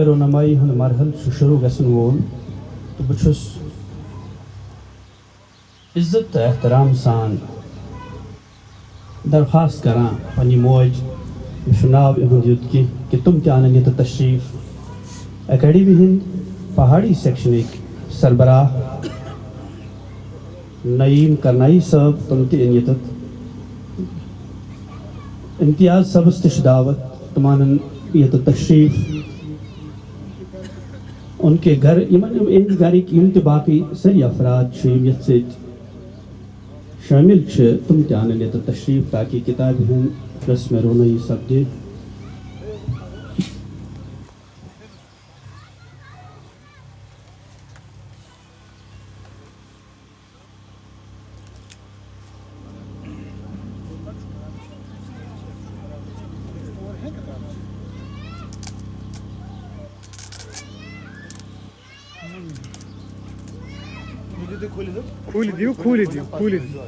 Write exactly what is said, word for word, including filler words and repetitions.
رونمائی ہُنٛد مرحلہٕ چھُ شروع گژھن وول، تہٕ بہٕ چھُس عزت تہٕ احترام سان درخواست کران پننہِ موج، مےٚ چھُ ناو اِہُنٛد یُتھ کینٛہہ، کہِ تِم تہِ انن ییٚتہِ تشریف۔ اکیڈمی ہٕنٛدۍ پہاڑی سیکشنٕکۍ سربراہ نعیم کرنائی صٲب، تِم تہِ یِن ییٚتٮ۪تھ۔ امتیاز صٲبس تہِ چھِ دعوت، تِم انن ییٚتٮ۪تھ تشریف۔ ان کے گھر، یِمن، یِم، یِہنٛدۍ گرٕکۍ یِم تہِ باقٕے سٲری افراد چھِ، یِم یتھ سۭتۍ شٲمِل چھِ، تِم تہِ انن ییٚتٮ۪تھ تشریف، تاکہِ کتابہِ ہُنٛد رسم رونٲیی سپدِ۔ کھوٗلِتھ دِیِو، کھوٗلِتھ دِیِو، کھوٗلِتھ دِیِو۔